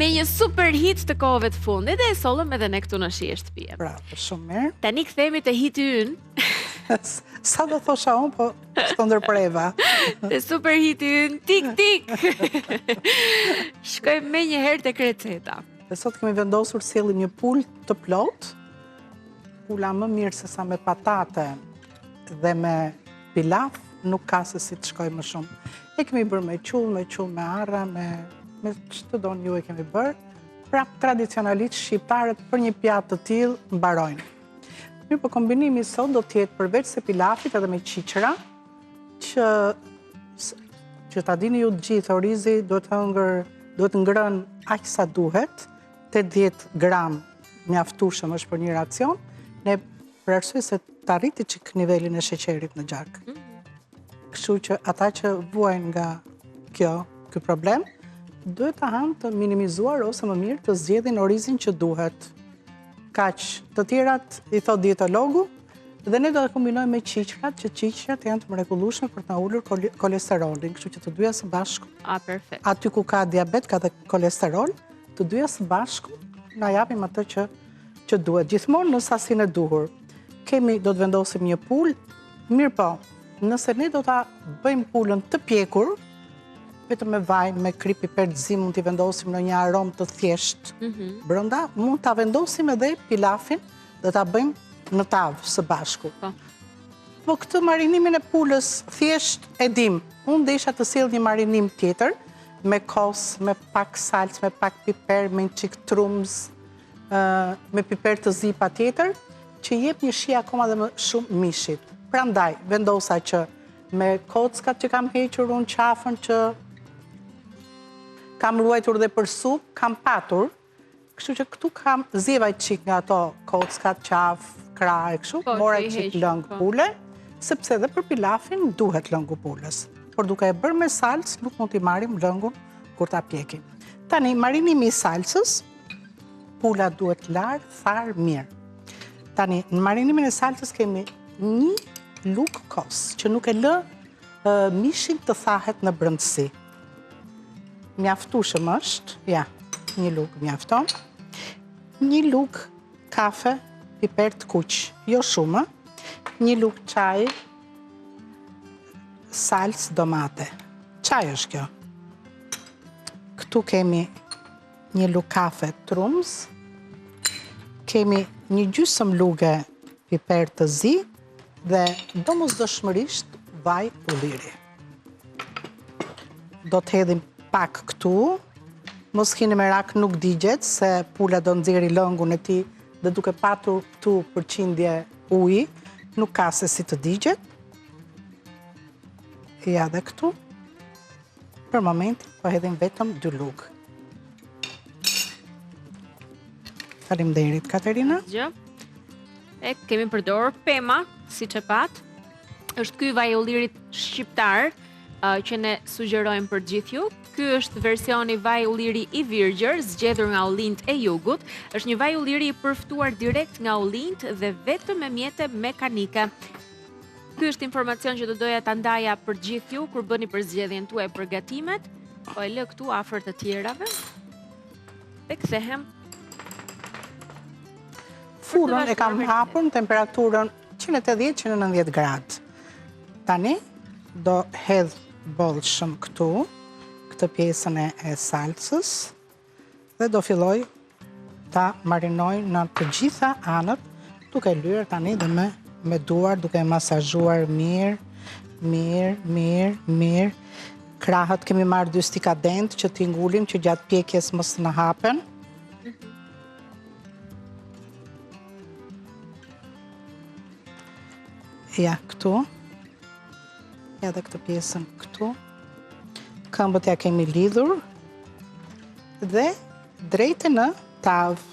Me një super hit të kohëve të fundit dhe e sollëm edhe ne këtu në Shije Shtëpie. Bravo, shumë mirë. Tani kthehemi te hiti ynë. Sa do thosha unë, po s'të ndërpreva. Te super hiti ynë, tik tik. Shkojmë menjëherë tek receta. Dhe sot kemi vendosur sjellim një pulë të plotë, pula më mirë se sa me patate dhe me pilaf, nuk ka se si të shkojë më shumë. E kemi bërë me qull, me qull me arra, me, me ç'të doni ju e kemi bërë. Prap tradicionalisht shqiptarët për një pjatë të tillë mbarojnë. Mirëpo kombinimi sot do të jetë përveç se pilafit edhe me qiqra, që që ta dini ju të gjithë, orizi duhet hëngër, duhet ngrënë aq sa duhet, 80 gram mjaftueshëm është për një racion, ne për arsye se ta rriti çik nivelin e sheqerit në gjak. Mm -hmm. Kështu që ata që vuajnë nga kjo, ky problem, duhet ta hanë të minimizuar ose më mirë të zgjedhin orizin që duhet. Kaq, të tjerat i thotë dietologu, dhe ne do ta kombinojmë me qiqrat, që qiqrat janë të mrekullueshme për të na ulur kolesterolin, kështu që të dyja së bashku. A, perfekt. Aty ku ka diabet, ka dhe kolesterol, të dyja së bashku na japim atë që që duhet, gjithmonë në sasinë e duhur. Kemi, do të vendosim një pulë, mirëpo, nëse ne do ta bëjmë pulën të pjekur, vetëm me vaj, me kripë piper të zi, mund t'i vendosim në një aromë të thjeshtë mm -hmm. brenda, mund ta vendosim edhe pilafin dhe ta bëjmë në tavë së bashku. Po. Po këtë marinimin e pulës thjesht e dim. Unë desha të sjell një marinim tjetër, me kos, me pak salcë, me pak piper, me një çikë trumzë, me piper të zi patjetër, që jep një shije akoma dhe më shumë mishit. Prandaj, vendosa që me kockat që kam hequr unë qafën që kam ruajtur dhe për supë, kam patur, kështu që këtu kam zieva çik nga ato kockat, qafë, krah e kështu, po, mora çik lëng po. pule, sepse dhe për pilafin duhet lëngu pulës. Por duke e bërë me salcë, nuk mund t'i marrim lëngun kur ta pjekim. Tani, marinimi i salcës, Pula duhet larë, tharë mirë. Tani, në marinimin e salcës kemi një lugë kos, që nuk e lë mishin të thahet në brendësi. Mjaftueshëm është, ja, një lugë mjafton. Një lugë kafe, piper të kuq, jo shumë, një lugë çaj, salcë domate. Çaj është kjo. Këtu kemi një lugë kafe trumzë, kemi një gjysëm luge piper të zi dhe domosdoshmërisht vaj ulliri. Do të hedhim pak këtu, mos kini merak nuk digjet se pula do nxjerrë lëngun e tij dhe duke patur këtu përqindje uji, nuk ka se si të digjet. Ja dhe këtu. Për momentin, po hedhim vetëm dy lugë. Faleminderit, Katerina. Gjë. E kemi përdorur pema, siç e patë. Është ky vaj ullirit shqiptar uh, që ne sugjerojmë për gjithë ju. Ky është versioni vaj ulliri i virgjër, zgjedhur nga ullinjtë e jugut. Është një vaj ulliri i përftuar direkt nga ullinjtë dhe vetëm me mjete mekanike. Ky është informacion që do doja ta ndaja për gjithë ju kur bëni përzgjedhjen tuaj për gatimet. Po e lë këtu afër të tjerave. Dhe kthehem. Furrën e kam hapur në temperaturën 180-190 gradë. Tani do hedh bollshëm këtu këtë pjesën e, e salcës. Dhe do filloj ta marinoj në të gjitha anët, duke lyer tani dhe me, me duar, duke masazhuar mirë, mirë, mirë, mirë. Krahët kemi marrë dy stikadent që t'i ngulim që gjatë pjekjes mos na hapen. Ja, këtu. Ja dhe këtë pjesën këtu. Këmbët ia kemi lidhur. Dhe drejt e në tavë.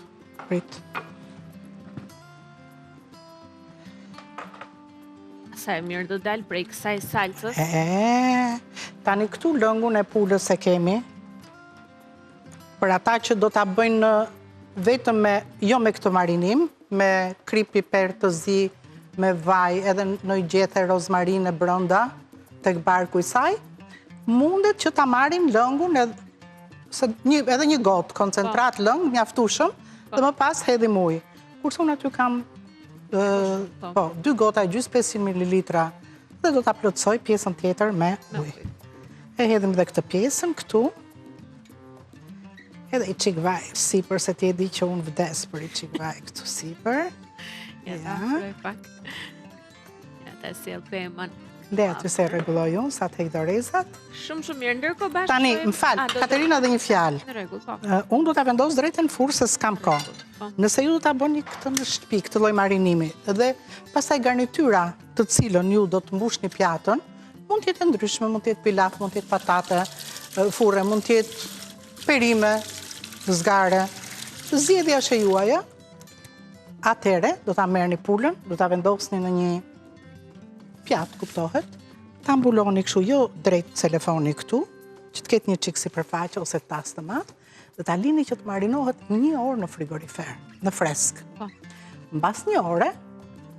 Prit. Sa e mirë do dalë prej kësaj salcës. E, tani këtu lëngun e pulës e kemi. Për ata që do ta bëjnë vetëm me, jo me këtë marinim, me kripë piper të zi, me vaj edhe një gjethe rozmarine brenda tek barku i saj, mundet që ta marrin lëngun edhe. se një, edhe një gotë koncentrat po. lëng mjaftueshëm po. dhe më pas hedhim ujë. Kurse unë aty kam po. po, dy gota e gjysë 500 ml dhe do ta plotësoj pjesën tjetër me ujë. E hedhim dhe këtë pjesën këtu. Edhe i çik vaj sipër, se ti e di që unë vdes për i çik vaj këtu sipër. Ja, ta pak. Ja, ta sjell pemën. Dhe aty se rregulloj unë, sa të heq dorezat. Shumë, shumë mirë, ndërkohë bashkë... Tani, më fal, Katerina dhe një fjalë. Në rregull, po. Unë do ta vendos drejt në furrë se s'kam kohë. Po. Nëse ju do ta bëni këtë në shtëpi, këtë lloj marinimi, dhe pastaj garnityra të cilën ju do të mbushni pjatën, mund të jetë e ndryshme, mund të jetë pilaf, mund të jetë patate, furre, mund të jetë perime, zgare. Zgjedhja është e juaja. Atëherë do ta merrni pulën, do ta vendosni në një pjatë, kuptohet, ta mbuloni kështu jo drejt celofani këtu, që të ketë një çik sipërfaqe ose tas të madh, dhe ta lini që të marinohet një orë në frigorifer, në fresk. Po. Mbas një ore,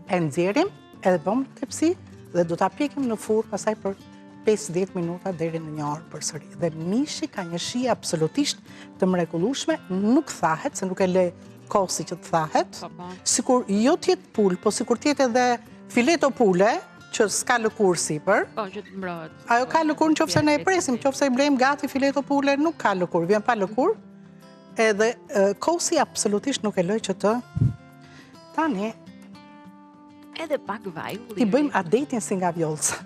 e nxjerrim edhe vëmë në tepsi dhe do ta pjekim në furrë pastaj për 50 minuta deri në një orë përsëri. Dhe mishi ka një shije absolutisht të mrekullueshme, nuk thahet, se nuk e lë kosi që të thahet. Po, po. Sikur jo të jetë pulë, po sikur të jetë edhe fileto pule, që s'ka lëkurë sipër. Po, që të mbrohet. Ajo ka lëkurë në qoftë se ne e presim, në qoftë se i blejmë gati fileto pule, nuk ka lëkurë, vjen pa lëkurë. Edhe kosi absolutisht nuk e lë që të tani edhe pak vaj ulliri. T'i bëjmë adetin si nga Vjollca.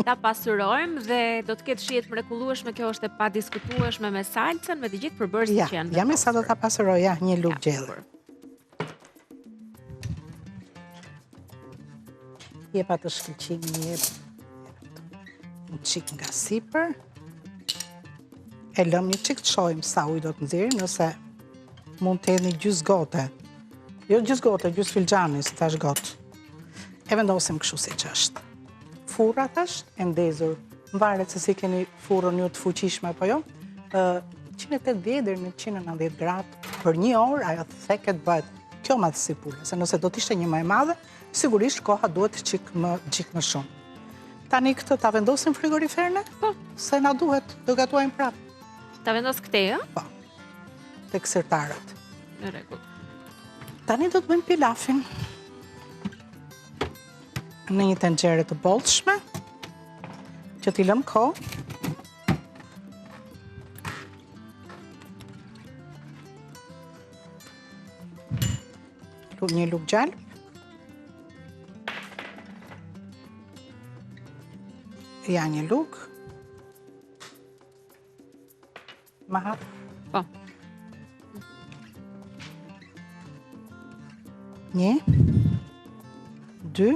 Ta pasurojmë dhe do të ketë shije të mrekullueshme, kjo është e padiskutueshme me salcën, me të gjithë përbërësit që janë. Ja, ja me sa do ta pasuroj, ja, një lugë gjelle. Jep atë shkëlqimin, jep një çik nga sipër. E lëmë një çik të shohim sa ujë do të nxjerrim, nëse mund të hedhni gjysë gote. Jo gjysë gote, gjysë filxhani, se thashë gotë. E vendosim kështu siç është. Furra tash e ndezur. Varet se si keni furrën ju të fuqishme apo jo. 180 deri në 190 gradë për një orë ajo theket bëhet kjo madhësi pule, se nëse do të ishte një më e madhe, sigurisht koha duhet çik më çik më shumë. Tani këtë ta vendosim frigorifer ne? Po. Se na duhet, do gatuajmë prapë. Ta vendos këtej, ë? Po. Tek sirtarët. Në rregull. Tani do të bëjmë pilafin. Në një tenxhere të bollshme, që t'i lëmë kohë. Një lugë gjalpë. Ja një lugë. Ma hap? Po. Një, dy,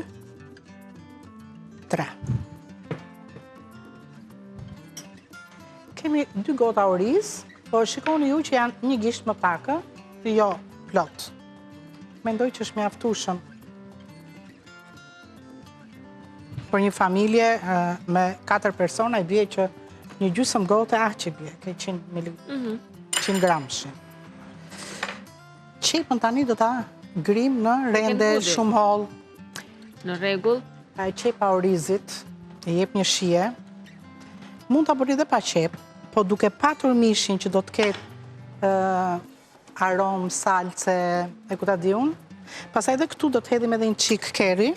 tre. Kemi dy gota oriz, po shikoni ju që janë një gisht më pak, jo plot. Mendoj që është mjaftueshëm. Për një familje me 4 persona i bie që një gjysëm gote aq i bie, ke 100 mili, 100 mhm. gramshi. Qepën tani do ta grim në rende shumë hollë. Në rregull. Ajo qepa e orizit i jep një shije. Mund ta bëni dhe pa qepë, po duke patur mishin që do të ketë aromë, salce, e ku ta di unë. Pastaj edhe këtu do të hedhim edhe një çik keri.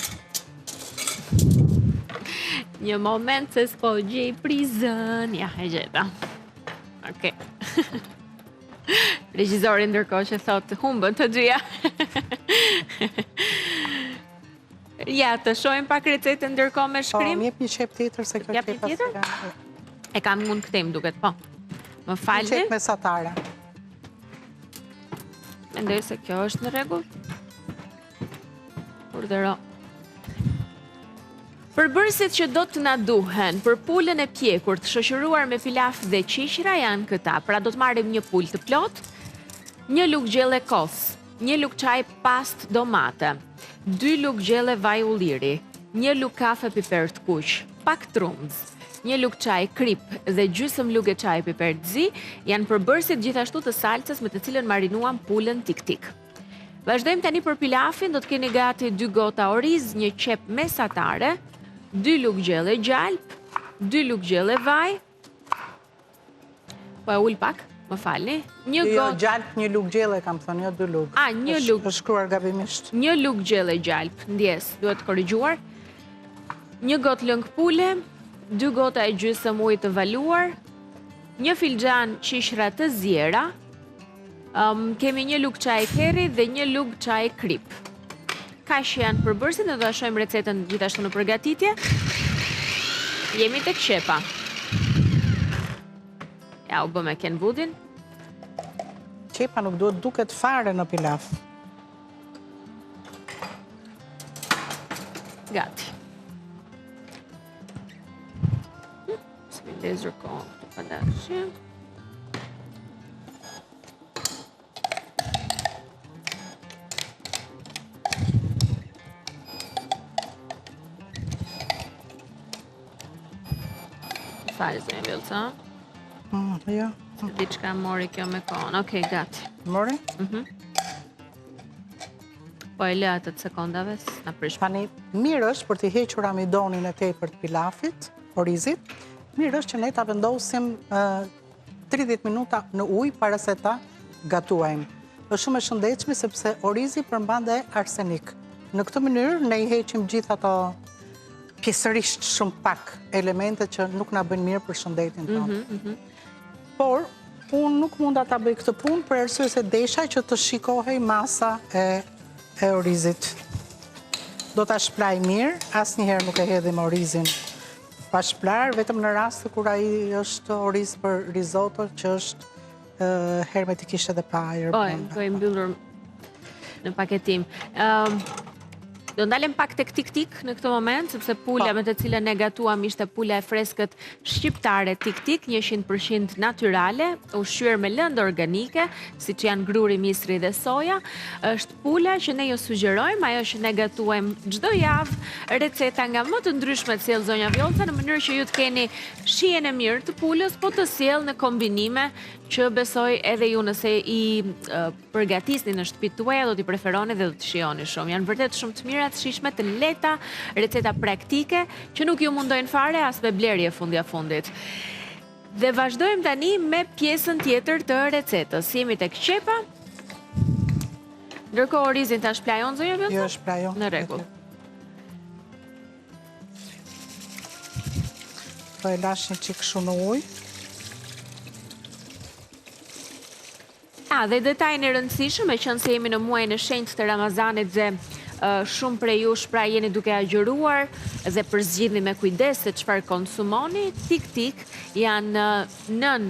Një moment se s'po gjej prizën. Ja, e gjeta. Okej. Regjizori ndërkohë që thotë humbën të dyja. Ja, të shohim pak recetën ndërkohë me po, shkrim. Po, më jep një qepë tjetër se kjo qepa tjetër? E kam unë këtej më duket, po. Më falni. Një qepë mesatare. Mendoj se kjo është në rregull. Urdhëro. Përbërësit që do të na duhen për pulën e pjekur të shoqëruar me pilaf dhe qiqra janë këta. Pra do të marrim një pulë të plotë, një lugë gjelle kos, një lugë çaji pastë domate, dy lugë gjelle vaj ulliri, një lugë kafe piper të kuq, pak trumzë, një lugë çaji kripë dhe gjysmë luge çaji piper të zi janë përbërësit gjithashtu të salcës me të cilën marinuam pulën tik-tik. Vazhdojmë tani për pilafin, do të keni gati 2 gota oriz, një qepë mesatare, 2 lugë gjelle gjalpë, 2 lugë gjelle vaj. Po e ul pak, më falni. Një jo, gotë... gjalp një lugë gjelle, kam thënë, jo dy lugë. A, një lugë. Është shkruar gabimisht. Një lugë gjelle gjalp, ndjesë, duhet korrigjuar. Një gotë lëng pule, dy gota e gjysëm ujë të valuar, një filxhan qiqra të ziera, um, kemi një lugë çaji kerri dhe një lugë çaji kripë. Kaq janë përbërësit, ne do ta shohim recetën gjithashtu në përgatitje. Jemi tek qepa. Ja, u bë me Kenwoodin. Qepa nuk duhet duket fare në pilaf. Gati. Hm, Se mi ndezur kohën këtu pa dashje. Fal, zonja Vjollca. Mm, jo. Se diçka mori kjo me kohën. Okej, gati. Mori? Mhm. Po e lë atë të sekondave, s'na prish. Tani, mirë është për t'i hequr amidonin e tepërt pilafit, orizit, mirë është që ne ta vendosim 30 minuta në ujë para se ta gatuajmë. Është shumë e shëndetshme sepse orizi përmban dhe arsenik. Në këtë mënyrë ne i heqim gjithë ato pjesërisht shumë pak elemente që nuk na bëjnë mirë për shëndetin tonë. Mhm, mhm. Por unë nuk munda ta bëj këtë punë për arsye se desha që të shikohej masa e e orizit. Do ta shplaj mirë, asnjëherë nuk e hedhim orizin Pa shplarë, vetëm në rast kur ai është oriz për rizoto që është hermetikisht edhe pa ajër. Po, po i mbyllur në paketim. Do ndalem pak tek tik-tik në këtë moment, sepse pula po. me të cilën ne gatuam ishte pula e freskët shqiptare tik-tik, 100% natyrale, ushqyer me lëndë organike, siç janë gruri, misri dhe soja, është Pula që ne ju sugjerojmë, ajo që ne gatuajmë çdo javë, receta nga më të ndryshmet sjell zonja Vjollca në mënyrë që ju të keni shijen e mirë të pulës, po të sjell në kombinime që besoj edhe ju nëse i përgatisni në shtëpitë tuaja do t'i preferoni dhe do t'i shijoni shumë. Janë vërtet shumë të mira, të shijshme, të lehta, receta praktike që nuk ju mundojnë fare as me blerje fundja fundit. Dhe vazhdojmë tani me pjesën tjetër të recetës. Jemi tek qepa. Ndërkohë orizin ta shplaj unë zonja Vjollca? Jo, shplaje. Në rregull. Po e lashë një çikë shumë në ujë. A, dhe detajin e rëndësishëm, meqenëse jemi në muajin e shenjtë të Ramazanit dhe shumë prej jush pra jeni duke agjëruar dhe përzgjidhni me kujdes se çfarë konsumoni, tik tik janë nën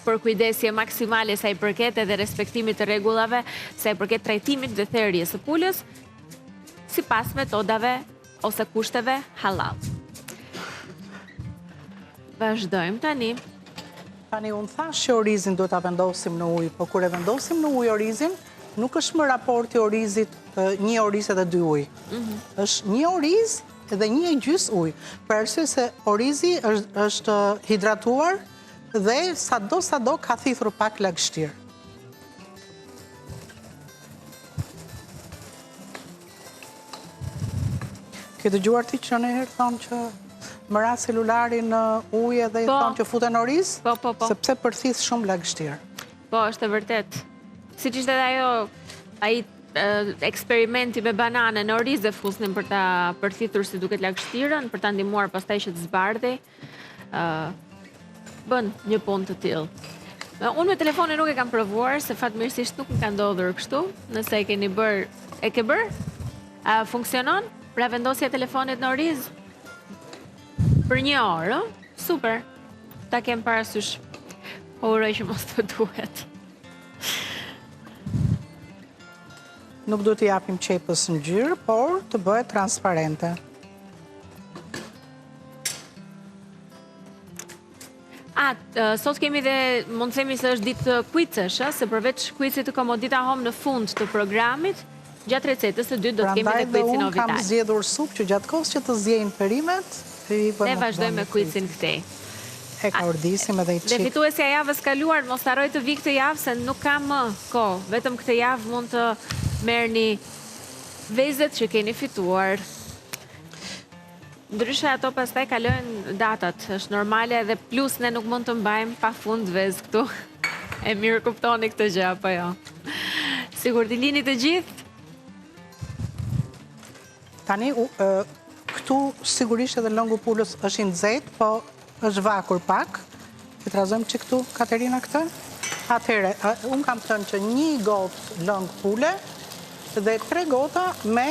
përkujdesje maksimale sa i përket edhe respektimit të rregullave, sa i përket trajtimit dhe therjes së pulës, sipas metodave ose kushteve halal. Vazhdojmë tani. Tani unë thashë që orizin duhet ta vendosim në ujë, po kur e vendosim në ujë orizin, nuk është më raporti orizit një oriz edhe dy ujë. Mhm. Është një oriz dhe një e gjysë ujë. Për arsye se orizi është hidratuar dhe sado sado ka thithur pak lagështirë. Ke dëgjuar ti që ndonjëherë thonë që më ra celulari në ujë edhe i po. thonë që fute në oriz? Po, po, po. Sepse përthith shumë lagështirë. Po, është e vërtetë. Siç ishte edhe ajo, ai eksperimenti me banane në oriz e fusnin për ta përthithur si duket lagështirën, për ta ndihmuar pastaj që të zbardhej. bën një punë të tillë. Unë me telefonin nuk e kam provuar, se fatmirësisht nuk më ka ndodhur kështu, nëse e keni bërë, e ke bërë? A funksionon? Pra vendosja e telefonit në oriz? Për një orë, super, ta kem parasysh, po uroj që mos të duhet. Nuk duhet t'i japim qepës ngjyrë, por të bëhet transparente. A, sot kemi dhe, mund të themi se është ditë kuicesh, se përveç kuicit të Komodita Home në fund të programit, gjatë recetës së dytë do të kemi dhe kuicin Ovital. Prandaj dhe unë kam zgjedhur supë që gjatë kohës që të ziejnë perimet, Ne vazhdojmë me kuicin këtej. E kaurdisim edhe i çik. Dhe fituesja e javës kaluar, mos harrojë të vijë këtë javë, se nuk ka më kohë. Vetëm këtë javë mund të merrni vezët që keni fituar. Ndryshe ato pastaj kalojnë datat, është normale edhe plus ne nuk mund të mbajmë pa fund vezë këtu. E mirëkuptoni këtë gjë apo jo? Sigur t'i lini të gjithë? Tani këtu sigurisht edhe lëngu i pulës është i nxehtë, po është vakur pak. E trazojmë çik këtu, Katerina këtë. Atëherë, unë kam thënë që një gotë lëng pule dhe tre gota me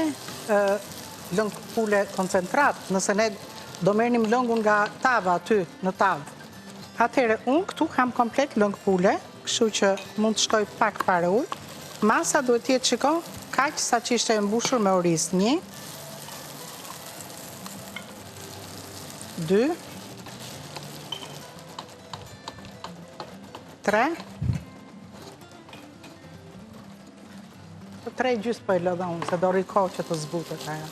lëng pule koncentrat, nëse ne do merrnim lëngun nga tava aty në tavë. Atëherë, unë këtu kam komplet lëng pule, kështu që mund të shtoj pak fare ujë. Masa duhet të jetë, shiko, kaq sa që ishte e mbushur me oriz. Një, dy, tre, po tre e gjysë po e lë dhe unë, se do rri kohë që të zbutet ajo.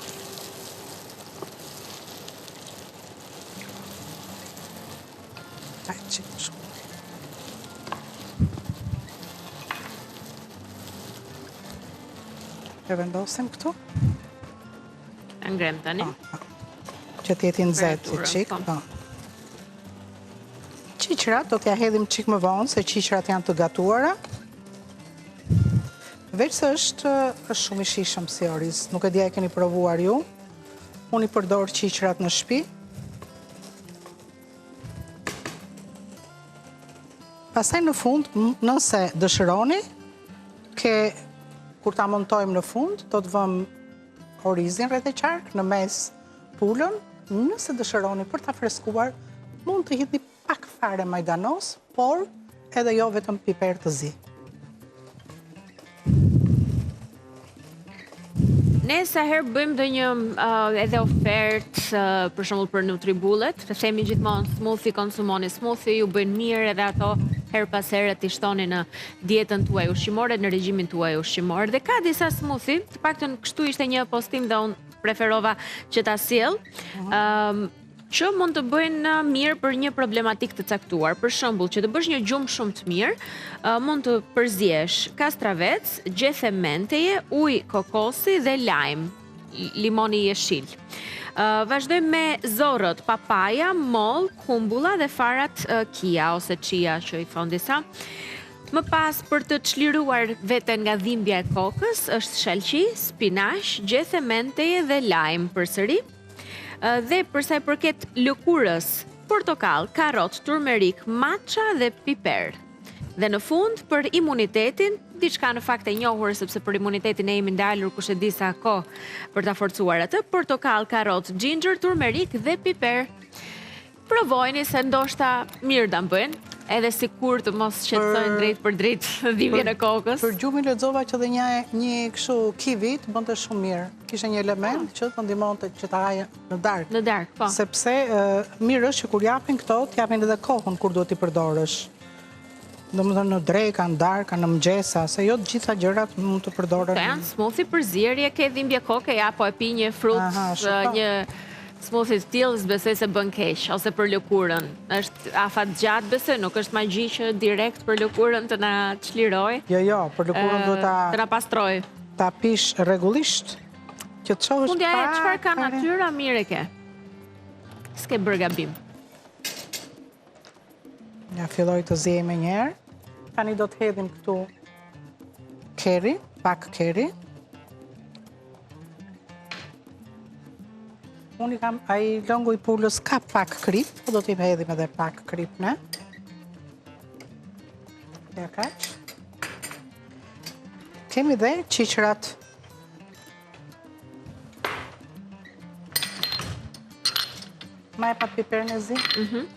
Ai çik më shumë. E vendosim këtu. E ngremë tani. Po, po. Që të jetë i nxehtë një çik. Po. po. Qiqrat do t'ja hedhim çik më vonë, se qiqrat janë të gatuara. Veçse është, është shumë i shijshëm si oriz. Nuk e di a e keni provuar ju. Unë i përdor qiqrat në shpi. Pastaj në fund, nëse dëshironi, ke kur ta montojmë në fund, do të vëmë orizin rreth e qark, në mes pulën, nëse dëshironi për ta freskuar, mund të hidhni pak fare majdanoz, por edhe jo vetëm piper të zi. Ne sa herë bëjmë ndonjë uh, edhe ofertë uh, për shembull për Nutribullet, të themi gjithmonë smoothie konsumoni smoothie, ju bëjnë mirë edhe ato herë pas here t'i shtoni në dietën tuaj ushqimore, në regjimin tuaj ushqimor. Dhe ka disa smoothie, të paktën kështu ishte një postim dhe unë preferova që ta sjell. Ëm uh -huh. që mund të bëjnë mirë për një problematikë të caktuar. Për shembull, që të bësh një gjumë shumë të mirë, mund të përziesh kastravec, gjethe menteje, ujë kokosi dhe lajm, limoni jeshil. Vazhdojmë me zorrët, papaja, mollë, kumbulla dhe farat kia ose chia që i thonë disa. Më pas për të çliruar veten nga dhimbja e kokës është shalqi, spinaq, gjethe menteje dhe lajm përsëri. Dhe për sa i përket lëkurës, portokall, karrotë, turmerik, matcha dhe piper. Dhe në fund për imunitetin, diçka në fakt e njohur sepse për imunitetin ne jemi ndalur kush e di sa kohë për ta forcuar atë, portokall, karrotë, ginger, turmerik dhe piper. Provojini se ndoshta mirë do bëjnë, edhe sikur të mos qetësojnë drejtpërdrejt dhimbjen e kokës. Për gjumin lexova që dhe një, një kështu kivi të bënte shumë mirë. Kishte një element po. që të ndihmonte që ta haje në darkë. Në darkë, po. Sepse mirë është që kur japin këto, të japin edhe kohën kur duhet t'i përdorësh. Domethënë në dreka, në darka, në mëngjesa, se jo të gjitha gjërat mund të përdoren. Këto janë smoothie përzierje, ke dhimbje koke, ja po e pi një frut, po. një smoothie të tillë, s'besoj se bën keq, ose për lëkurën. Është afatgjatë besoj, nuk është magji që direkt për lëkurën të na çlirojë. Jo, jo, për lëkurën duhet ta të na pastrojë. Ta pish rregullisht, që të shohësh Fundja e çfarë ka natyra mirë e ke. S'ke bërë gabim. Ja filloi të ziejë menjëherë. Tani do të hedhim këtu keri, pak keri. Unë i kam, ai lëngu i pulës ka pak kripë, po do t'i hedhim edhe pak kripë ne. Ja kaq. Kemi dhe qiqrat Ma jep atë piperin e zi? Mhm.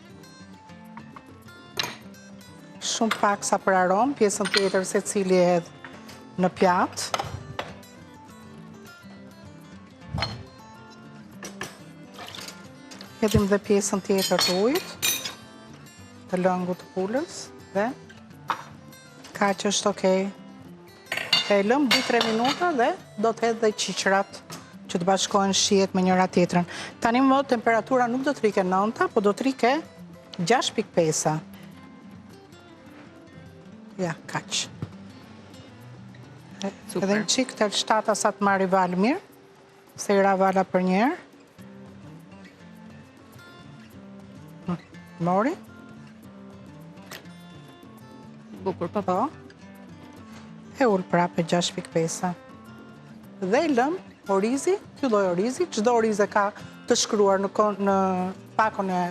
Shumë pak sa për aromë, pjesën tjetër secili e hedh në pjatë. Hedhim dhe pjesën tjetër të ujit, të lëngut të pulës, dhe kaq është okej. E lëmë 2-3 minuta dhe do të hedh dhe qiqrat që të bashkohen shijet me njëra tjetrën. Tani më temperatura nuk do të rrijë ke 9, po do të rrijë ke 6.5. Ja, kaq. Edhe një çikë te shtata sa të marrë valë mirë, se i ra vala përnjëherë. Mori? Bukur, po, po. Po. E ul prapë 6.5. Dhe e lëmë orizi, ky lloj orizi, çdo oriz e ka të shkruar në, në pakon e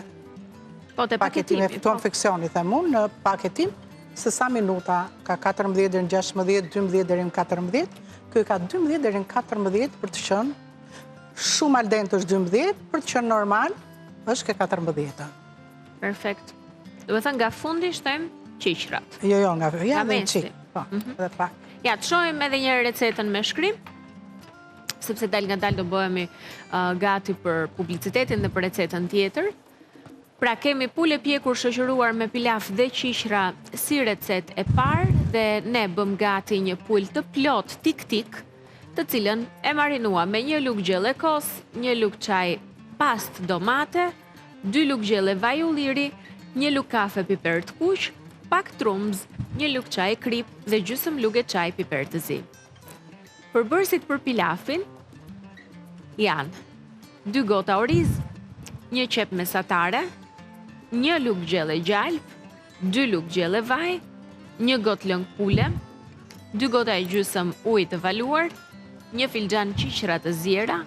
po, të paketimit, po. konfeksionit, them unë, në paketim, se sa minuta ka 14 deri në 16, 12 deri në 14, ky ka 12 deri në 14 për të qenë shumë al dente është 12, për të qenë normal është ke 14. Perfekt. Domethënë nga fundi shtojmë qiqrat. Jo, jo, nga, ja, dhe një çikë. Po, mhm. dhe pak. Ja, të shohim edhe një recetën me shkrim, sepse dalëngadalë do bëhemi uh, gati për publicitetin dhe për recetën tjetër. Pra kemi pulë e pjekur shoqëruar me pilaf dhe qiqra si recetë e parë dhe ne bëmë gati një pulë të plotë tik-tik, të cilën e marinuam me një lugë gjelle kos, një lugë çaj pastë domate, dy lugë gjelle vaj ulliri, një lugë kafe piper të kuq, pak trumzë, një lugë çaji kripë dhe gjysmë luge çaji piper të zi. Përbërësit për pilafin janë dy gota oriz, një qepë mesatare, një lugë gjelle gjalpë, dy lugë gjelle vaj, një gotë lëng pule, dy gota e gjysmë ujë të valuar, një filxhan qiqra të ziera,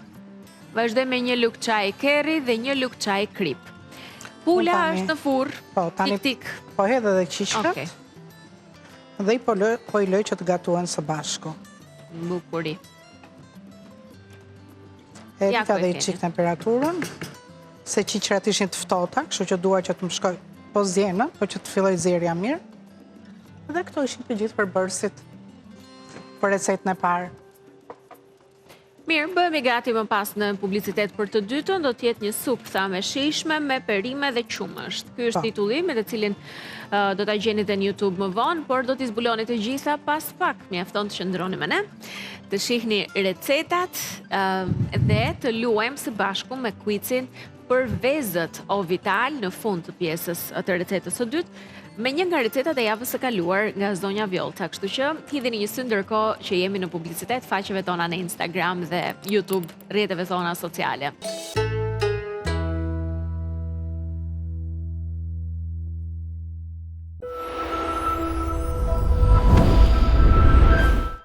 vazhdojmë me një lugë çaji kerri dhe një lugë çaji kripë. Pula është në furrë. Po, tani tik tik. Po hedh edhe qiqrat. Okej. Dhe i po lë, po i lë që të gatuhen së bashku. Bukuri. E rrita dhe një çikë temperaturën, se qiqrat ishin të ftohta, kështu që dua që të më shkoj po zjenë, po që të filloj zierja mirë. Dhe këto ishin të gjithë përbërësit për recetën e parë. Mirë, bëhemi gati më pas në publicitet për të dytën, do të jetë një supë thamë e shijshme me perime dhe qumësht. Ky është po. titulli me të cilin do ta gjeni dhe në YouTube më vonë, por do t'i zbuloni të gjitha pas pak. Mjafton të qëndroni me ne, të shihni recetat dhe të luajmë së bashku me kuicin për vezët O Vital në fund të pjesës të recetës së dytë, me një nga recetat e javës së kaluar nga zonja Vjollca. Kështu që hidhini një sy ndërkohë që jemi në publicitet faqeve tona në Instagram dhe YouTube, rrjeteve tona sociale.